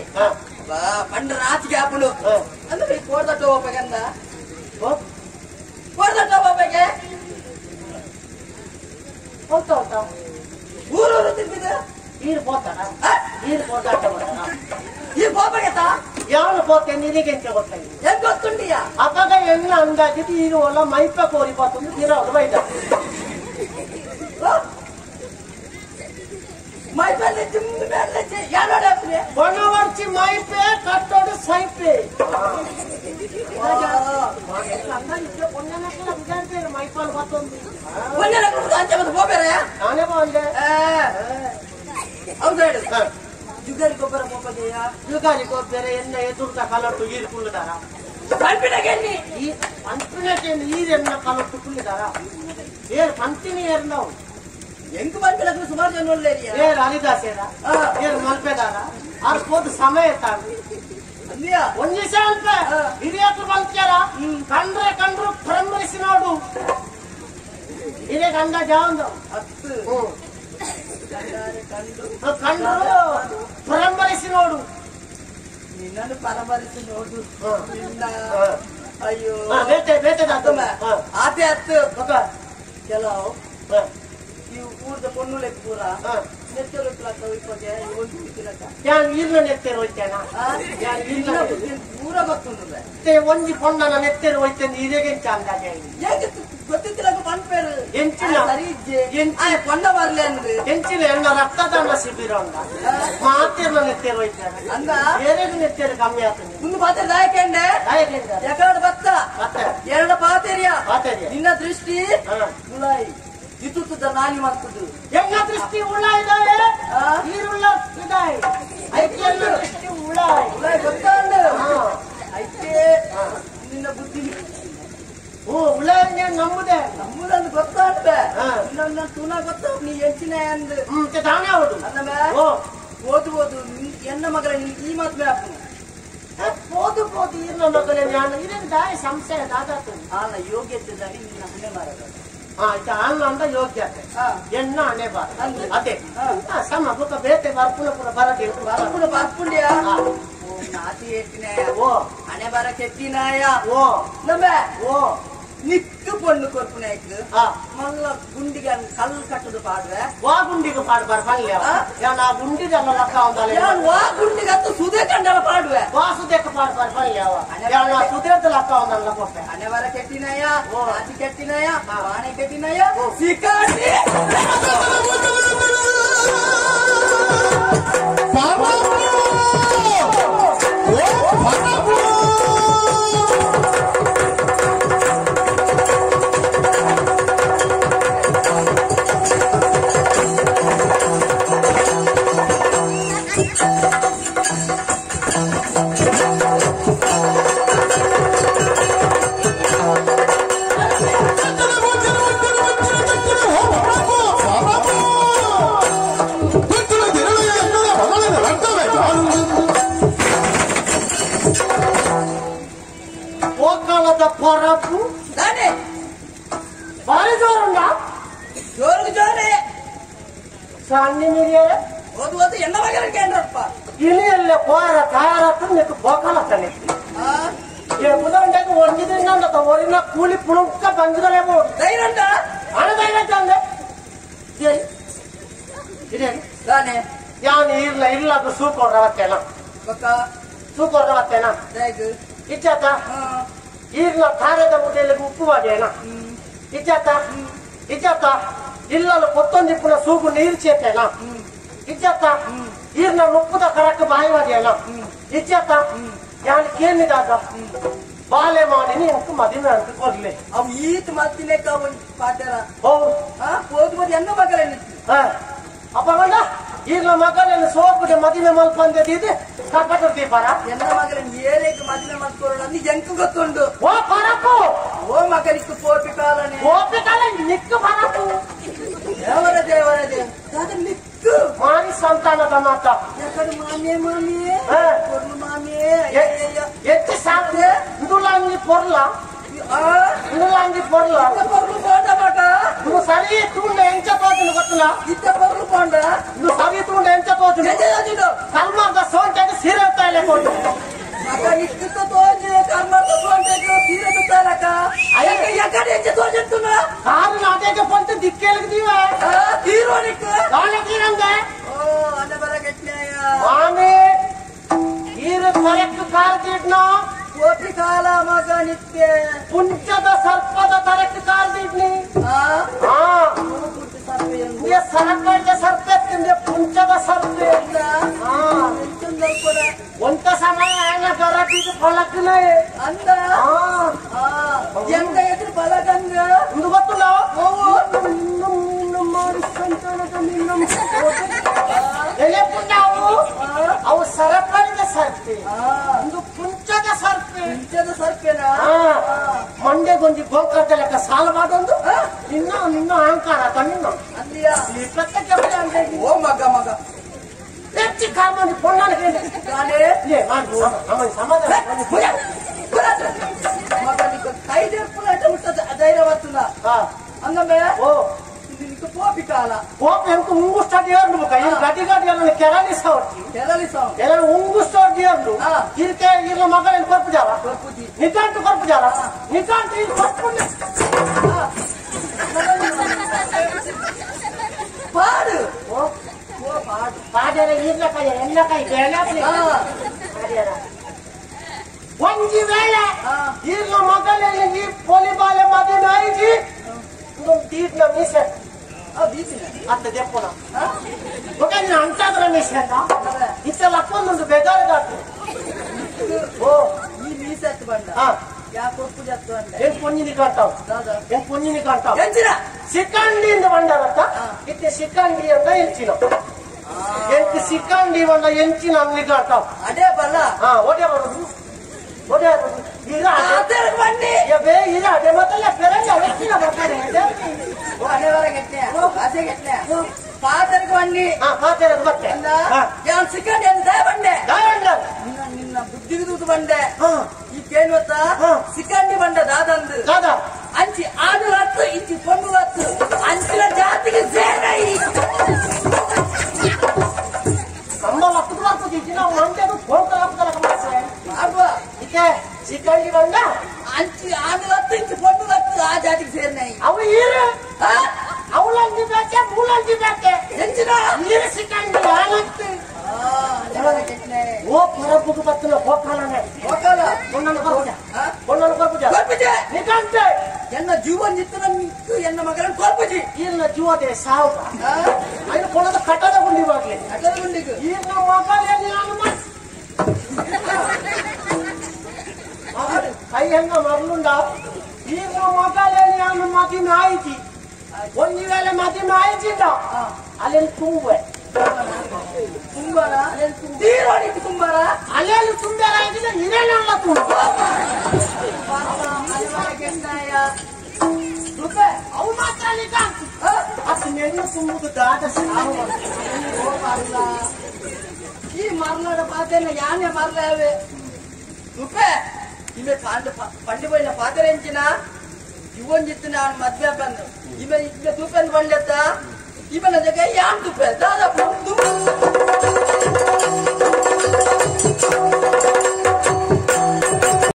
ಪಂಡ ರಾತಿಗೆ ಆಪುಂಡು ಅಂದ್ರೆ ಕೋರ್ದಟ್ಟ ಹೋಗ್ಬೇಕಂದ ಕೋರ್ದಟ್ಟ ಹೋಗ್ಬೇಕೆ ಹೋಗ್ತಾ ಹೋಗ್ತಾ ಊರೂರು ತಿಂತಿದ ನೀರು ಪೋತಾರ ನೀರು ಕೋರ್ದಾಟ ಬರ್ತಾರ ಈ ಹೋಗ್ಬೇಕತ್ತ ಯಾವ ಪೋತೆ ನಿನಗೆ ಎಂತ ಗೊತ್ತಾಗಿ ಹೆಂಗ್ ಗೊತ್ತುಂಡಿಯಾ ಅಪ್ಪಾಗ ಎಣ್ಣ ಅಂದಾಜಿದ್ದು ಈಗ ಒಲ್ಲ ಮೈಪ ಕೋರಿ ಪೋತಂದು ದಿನ ಬೈದ ಬಣವರ್ಚಿ ಮೈಪೆ ಕಟ್ಟೋಡು ಸೈಪೆ ಮೈಪಾಲ್ ಬತ್ತೊಂದು ನಾನೇ ಬಂದೆ ಹೌದು ಹೇಳು ಜುಗಾರಿ ಗೊಬ್ಬರ ಹೋಗದೆಯ ಜುಗಾರಿ ಗೊಬ್ಬರ ಎನ್ನ ಎದುರ್ದ ಕಲಟ್ಟು ಈರು ಕುಳ್ಳುದಾರ ಈ ಪಂಪಿನಕ್ಕೆ ಈರೆನ್ನ ಕಲಟ್ಟು ಕುಳ್ಳಿದಾರ ಏರ್ ಪಂಪಿನಿ ಏರ್ನವು ಎಂಕ್ ಬಂದಿಲ್ಲ ಸುಮಾರು ಜನ ಒಳ್ಳೆಯ ಏರ್ ಹರಿದಾಸೇರ ಏರ್ ಮಲ್ಪೆದಾರ ಆರ್ ಹೋದ ಸಮಯ ತಾಂಡು ಒಂದ್ ನಿಮಿಷ ಅಲ್ಪ ಹಿರಿಯರು ಬಂತ್ಯಾರ ಕಂಡ್ರೆ ಕಂಡ್ರು ಪರಂಪರಿಸಿ ನೋಡು ಹಿರಿಯ ಕಂಡ ಜಾವಂದು ಹತ್ತು ಕಂಡ್ರು ಪರಂಪರಿಸಿ ನೋಡು ನಿನ್ನನ್ನು ಪರಂಪರಿಸಿ ನೋಡು ನಿನ್ನ ಅಯ್ಯೋ ಬೇತೆ ಬೇತೆ ಆತೆ ಹತ್ತು ಕೆಲವು ಇವು ಊರ್ದ ಪೊಣ್ಣು ಲೆಕ್ಕ ಪೂರ ನೆತ್ತರು ಇಪ್ಪಗೆ ಒಂದು ತಿಲಕ ಯಾನ್ ಈರ್ನ ನೆತ್ತೇರು ಹೋಯ್ತೇನ ಪೂರ ಗೊತ್ತುಂಡು ಒಂಜಿ ಪೊಣ್ಣನ ನೆತ್ತೇರು ಹೋಯ್ತೇನೆ ಇರೆಗೆ ಅಂದಾಜ ಹೇಗೆ ಗೊತ್ತಿತ್ತಿಲಕ ಪನ್ಪೇರು ಎಂಚಿನ ಸರಿ ಇಜ್ಜೆ ಪೊಣ್ಣ ಬರ್ಲೆ ಅಂದ್ರೆ ಎಂಚಿನ ಎಣ್ಣ ರಕ್ತದಾನ ಶಿಬಿರ ಅಂದ ಮಾತಿರ್ನ ನೆತ್ತೇರು ಹೋಯ್ತೇನೆ ಅಂದ ಬೇರೆಗೂ ನೆತ್ತೇರು ಕಮ್ಮಿ ಆಗ್ತದೆ ಮುಂದೆ ಪಾತ್ರೆ ದಾಯಕೆಂಡೆ ಯಾಕಡೆ ಬತ್ತ ಎರಡು ಪಾತೆರಿಯ ಪಾತೆರಿಯ ನಿನ್ನ ದೃಷ್ಟಿ ಮುಲಾಯಿ ಇತುತ್ತದ ನಾನಿ ಮಾಡ್ತದ್ದು ಎನ್ನ ದೃಷ್ಟಿ ಉಳ್ಳ ಇದಾವೆ ಈರುಳ್ಳ ಇದಾವೆ ಐಕ್ಯ ದೃಷ್ಟಿ ಉಳ್ಳ ಉಳ್ಳಾಯ್ ಗೊತ್ತಾಂಡು ಐಕೆ ನಿನ್ನ ಬುದ್ಧಿ ಹ್ಞೂ ಉಳ್ಳಾಯ ನಂಬುದೆ ನಂಬುದಂದು ಗೊತ್ತಾಡ್ಬೆ ನನ್ನ ತುನ ಗೊತ್ತ ನೀ ಎಂಚಿನ ಅಂದ್ ಹ್ಮ್ ತಾನೇ ಹೌದು ಅಂದಮೇ ಓದು ಓದು ಎನ್ನ ಮಗಳ ನಿನ್ ಈ ಮಾತು ಮ್ಯಾಪು போது போது ಈರ್ನ ಮಗನೇ ನಾನು ಇದೇನು ದಾಯ ಸಂಶಯ ದಾದಾತು ಆನ ಯೋಗ್ಯತೆ ದಾನಿ ನಿನ್ನ ಹಣೆ ಮಾರದ ಅನ್ನ ಅಂದ ಯೋಗ್ಯತೆ ಎಣ್ಣ ಹಣೆ ಬಾರ ಅದೇ ಸಮ ಬುಕ್ಕ ಬೇತೆ ಬರ್ಪುಣ ಪುರ ಬರಡಿ ಬರ್ಪುಣ ಬರ್ಪುಂಡ್ಯ ಓ ನಾತಿ ಏಟಿನಾಯ ಓ ಹಣೆ ಬಾರ ಕೆಟ್ಟಿನಾಯ ಓ ನಮ್ಮ ಓ ನಿಕ್ಕು ಪೊಣ್ಣು ಕೊರ್ಪುನಾಯ್ಕು ಮಲ್ಲ ಗುಂಡಿಗೆ ಕಲ್ಲು ಕಟ್ಟದು ಪಾಡ್ರೆ ವಾ ಗುಂಡಿಗೆ ಪಾಡ್ಬಾರ ಪಲ್ಯ ಯಾನ್ ಆ ಗುಂಡಿದಲ್ಲ ಲಕ್ಕ ಒಂದಲ್ಲ ಯಾನ್ ವಾ ಗುಂಡಿಗೆ ಹತ್ತು ಸುದೆ ಕಂಡಲ ಪಾಡುವೆ ವಾ ಸುದೇಕ ಪಾಡ್ಬಾರ ಪಲ್ಯ ಯಾನ್ ಆ ಸುದೇದ ಲಕ್ಕ ಒಂದಲ್ಲ ಕೊಪ್ಪೆ ಹಣೆ ಬಾರ ಕೆಟ್ಟಿನಾಯ ನಾತಿ ಕೆಟ್ಟಿನಾಯ ಬಾಣೆ ಕೆಟ್ಟಿನಾಯ ಸಿಕಾಟಿ ಪರಪು ದಾನೆ ಭಾರಿ ಜೋರುಂಡ ಜೋರು ಜೋರೆ ಸಣ್ಣ ಮಿರಿಯರೆ ಓದು ಓದು ಎನ್ನ ಮಗನಿಗೆ ಇನಿಯಲ್ಲೇ ಪೋರ ತಯಾರಾತು నీకు బోకాలతనే ಎಪ್ಪುದಂటే ಒಂಜಿ ದಿನ ಒರಿನ ಕೂಲಿ ಪುಣುಕ್ಕ ಬಂಜದಲೇಮೋ ಧೈರ್ಯ ಅಣದಾಯ್ತಂದೆ ದಾನೆ ಯಾನ್ ಇರ್ಲ ಇರ್ಲಾಗ ಸೂಕೊಡ್ರ ಬತ್ತೇನ ಬೊಕ್ಕ ಸೂಕೊಡ್ರ ಬತ್ತೇನ ಇಚ್ಚಾತ ಈರ್ಲ ಖಾರದ ಮುದ್ದೆಯಲ್ಲಿ ಉಪ್ಪು ಮಾಡೇನ ಇಚ್ಚಾತ ಇಚ್ಚಾತ ಇಲ್ಲಲ್ಲ ಕೊತ್ತೊಂದಿಪ್ಪುನ ಸೂಗು ನೀರು ಚೇತೇನ ಇಚ್ಚಾತ ಈರ್ನ ಉಪ್ಪುದ ಕರಕ್ಕೆ ಬಾಯಿ ಮಾಡೇನ ಇಚ್ಚಾತ ಯಾನ್ ಕೇನಿದಾಗ ಬಾಲೆ ಮಾಡಿ ಎಂಕ್ ಮದುವೆ ಅಂತ ಕೊರ್ಲೆ ಅವು ಈತ್ ಮತ್ತಿನೇಕ ಒಂದು ಪಾತೆರ ಹೌದು ಹೋದ್ ಬದಿ ಎನ್ನ ಮಗಲೇನು ಅಪ್ಪ ಬಂದ ಈರ್ನ ಮಗಲೇನು ಸೋಪುಡೆ ಮದುವೆ ಮಲ್ಪಂದಿದೆ ಕಪ್ಪಟ ದೀಪಾರ ಎನ್ನ ಮಗಲೇನು ಏರೇಕ ಮದುವೆ ಮಲ್ಕೊಳ್ಳೋಣ ಅಂದ್ ಎಂಕ್ ಗೊತ್ತುಂಡು ಓ ಪರಪು ಓ ಮಗನಿಕ್ಕು ಪೋಪಿ ಕಾಲನೆ ಪೋಪಿ ಕಾಲ ನಿಕ್ಕು ಪರಪು ದೇವರ ದೇವರ ದೇವ ದಾದ ನಿಕ್ಕು ಮಾನಿ ಸಂತಾನದ ಮಾತ ಎಕಡೆ ಮಾಮೆ ಮಾಮೆ ಪೊರ್ಲು ಮಾಮೆ ಎಚ್ಚ ಸಾಧ್ಯ ಇಂದುಲಾಂಗಿ ಪೊರ್ಲ ಇಂದುಲಾಂಗಿ ಪೊರ್ಲ ಪೊರ್ಲು ಪೋಂಡ ಮಗ నువ్వు సరి తూండ ఎంచ తోచును ಗೊತ್ತಲ್ಲ ಇತ್ತ ಪೊರ್ಲು ಪೋಂಡ నువ్వు సరి తూండ ఎంచ తోచును ಕರ್ಮದ ಸೋಂಟೆಗೆ ಸೀರೆ ತಾಯಿಲೆ ಕೊಟ್ಟು ಮಗ ನಿಕ್ಕಿತ ತೋಜು ಕರ್ಮದ ಸೋಂಟೆಗೆ ಸೀರೆ ತಾಲಕ ಅಯ್ಯ ಎಕಡೆ ಎಂಚ ತೋಜುತ್ತುನ ಕಾರು ನಾಟಕ ಪಂತ ದಿಕ್ಕೇಲಕ್ಕೆ ದೀವ ತೀರೋ ನಿಕ್ಕು ದಾನ ತೀರಂಗೆ ಓ ಅನ್ನ ಬರ ಗಟ್ನ್ಯಾಯ ಮಾಮಿ ಈರು ಕೊರಕ್ಕೆ ಕಾರ್ ದಿಡ್ನ ಕೋಪಿ ಕಾಲ ಮಗ ನಿತ್ಯ ಪುಂಚದ ಸರ್ಪದ ತರಕ್ಕೆ ಕಾರ್ ದಿಡ್ನಿ ಸರಕಾರದ ಸರ್ಪೆ ತಿಂದೆ ಪುಂಚದ ಸರ್ಪೆ ಒಂತ ಸಮಯ ఆయన ಗರಟಿಗೆ ಫಲಕನೇ ಅಂದ ಎಂತ ಎದುರು ಫಲಕಂಗ ಇಂದು ಗೊತ್ತಿಲ್ಲ ನಿನ್ನ ಮಾಡಿ ಸಂತಾನದ ನಿನ್ನ ಎಲೆಪುಂಡವು ಅವು ಸರಕಾರದ ಸರ್ಪೆ ಒಂದು ಪುಂಚದ ಸರ್ಪೆ ಪುಂಚದ ಸರ್ಪೆನಾ ಮಂಡೆಗೊಂಜಿ ಗೋಕರ್ದ ಲೆಕ್ಕ ಸಾಲ ಮಾಡೋದು ನಿನ್ನ ನಿನ್ನ ಅಹಂಕಾರ ನಿನ್ನ ಅಂದ್ಯಾ ಪ್ರತ್ಯಕ್ಷ ಓ ಮಗ ಮಗ ಹೆಚ್ಚಿ ಕಾಮನಿ ಪೊಣ್ಣನ ಸಮಾಧಾನ ಮಗ నీకు కైదెప్పులంటే ఉంటుంది ధైర్యం వస్తుందా అందమే ఓ నీకు పోపి కాల పోపి ಎಂಕ ಉಂಗುಸ್ತಾ ದೇರ್ನು ಬೊಕ ಈ ಗಡಿ ಗಡಿ ಅಲ್ಲ ಕೆರಳಿಸವರ್ತಿ ಕೆರಳಿಸವ ಎಲ್ಲ ಉಂಗುಸ್ತಾ ದೇರ್ನು ಇರ್ಕೆ ಇರ್ಲ ಮಗಳ ಕೊರ್ಪು ಜಾಲ ಕೊರ್ಪುಜಿ ನಿಕಾಂತ ಕೊರ್ಪು ಜಾಲ ನಿಕಾಂತ ಇದು ಕೊರ್ಪುಂಡೆ ಪಾಡು ಓ ಓ ಪಾಡು ಪಾಡ್ಯಾರ ಇರ್ಲ ಕೈ ಎಲ್ಲ ಕೈ ಬೇಡ ಪಾಡ್ಯಾರ ಒಂಜಿ ವೇಳೆ ಇರ್ಲ ಮಗಳೆಲ್ಲ ಈ ಪೊಲಿ ಬಾಲೆ ಮದುವೆ ಆಯ್ತು ದೀಟ್ನ ಮೀಸೆ ಅಂತ ದೆಪ್ಪುನ ಬೊಕ ನೀನು ಅಂಟಾದ್ರ ಮೀಸೆ ಅಂತ ಇತ್ತೆಲ್ಲ ಅಕ್ಕೊಂದುಂಟು ಬೇಜಾರು ಓ ಈ ಮೀಸೆ ಹತ್ತು ಬಂಡ ಯಾ ಕೊರ್ಪು ಜತ್ತು ಅಂಡ ಏನ್ ಪೊನ್ನಿನಿ ಕಾಂತಾವ್ ಏನ್ ಪೊನ್ನಿನಿ ಕಾಂತಾವ್ ಎಂಚಿನ ಸಿಕ್ಕಂಡಿಯಿಂದ ಬಂಡಾರತ್ತ ಇತ್ತೆ ಸಿಕ್ಕಂಡಿ ಅಂತ ಎಂಚಿನ ಎಂಕ್ ಸಿಕ್ಕಂಡಿ ಬಂಡ ಎಂಚಿನ ಅಲ್ಲಿ ಕಾಂತಾವ್ ಅದೇ ಬಲ್ಲ ಹಾ ಒಡೆ ಬರೋದು ಒಡೆ ಬರೋದು ಈಗ ಬನ್ನಿ ಬೇ ಈಗ ಅದೇ ಮಾತಲ್ಲ ಪೆರಂಗ ಎಂಚಿನ ಬರ್ತಾರೆ ಪಾತರಿಗೆ ಬನ್ನಿ ಪಾತರಿಗೆ ಬತ್ತೆ ಯಾನ್ ಸಿಕ್ಕಂಡಿ ಅಂತ ಬಂಡೆ ನಿನ್ನ ಬುದ್ಧಿಗೆ ದೂತು ಬಂಡೆ ಈ ಕೇನು ಗೊತ್ತಾ ಸಿಕ್ಕಂಡಿ ಬಂಡ ದಾದಂದು ದಾದಾ ಅಂಚಿ ಆಡು ಹತ್ತು ಇಂಚಿ ಪೊಣ್ಣು ಹತ್ತು ಅಂಚಿನ ಜಾತಿಗೆ ಸೇರೈ ನಮ್ಮ ಲಕ್ಕದ ಬರ್ತದೆ ನಾವು ಮಂಡ್ಯದ ಅಲ್ವಾ ಇಕೆ ಸಿಕ್ಕಂಡಿ ಬಂಡ ಅಂಚಿ ಆಡು ಹತ್ತು ಇಂಚಿ ಪೊಣ್ಣು ಹತ್ತು ಆ ಜಾತಿಗೆ ಸೇರ್ನೈ ಅವು ಈರು ಅವಳಂಜಿ ಬೇಕೆ ಮೂಲಂಜಿ ಬೇಕೆ ಎಂಚಿನ ನೀರು ಸಿಕ್ಕಂಡಿ ಆನತ್ತು ಓ ಪರಬ್ಬುಗೆ ಬತ್ತನ ಹೋಕಾಲನೆ ಹೋಕಾಲ ಪೊಣ್ಣನ ಕೊರ್ಪುಜ ಪೊಣ್ಣನ ಕೊರ್ಪುಜ ಕೊರ್ಪುಜ ನಿಕಂತೆ ಎನ್ನ ಜೀವನ ನಿತ್ತ ಮಿಕ್ಕು ಎನ್ನ ಮಗನ ಕೊರ್ಪುಜಿ ಈರ್ನ ಜೀವದೆ ಸಾವು ఆయన ಕೊಳದ ಕಟ್ಟದ ಗುಂಡಿ ಬಾಗ್ಲಿ ಕಟ್ಟದ ಗುಂಡಿಗೆ ಈರ್ನ ಮಗಳೆಲ್ಲಿ ನಾನು ಕೈ ಹೆಂಗ ಮರಳುಂಡ ಈರ್ನ ಮಗಳೆಲ್ಲಿ ನಾನು ಮದಿಮೆ ಆಯ್ತಿ ಒಂಜಿ ವೇಳೆ ಮದಿಮೆ ಆಯ್ತಿದ್ದ ಅಲ್ಲೆಲ್ಲಿ ತುಂಬುವೆ ತುಂಬಾರ ತೀರೋಡಿಟ್ಟು ತುಂಬಾರ ಅಲ್ಲೆಲ್ಲಿ ತುಂಬ್ಯಾರ ಆಗಿಲ್ಲ ಹಿರೇನಲ್ಲ ತುಂಬ ಅವು ಮಾತ್ರ ಅಲ್ಲಿ ಅಷ್ಟು ನೆಣ್ಣು ತುಂಬುದು ದಾದ ಸಾವು ಈ ಮರ್ಲಾಡ ಪಾತೆನ ಯಾನೆ ಮರ್ಲಾವೆ ರುಪೆ ಇಮೆ ಪಾಂಡು పండి పోయిన పాతరించిన ಯುವನ್ ಜಿತ್ತು ನಾನು ಮದ್ವೆ ಬಂದು ಇಮೆ ಇದ್ದ ತೂಪೆನ್ ಬಂಡೆತ್ತ ಇವನ ಜಗ ಯಾನ್ ತುಪ್ಪೆ ದಾದಾ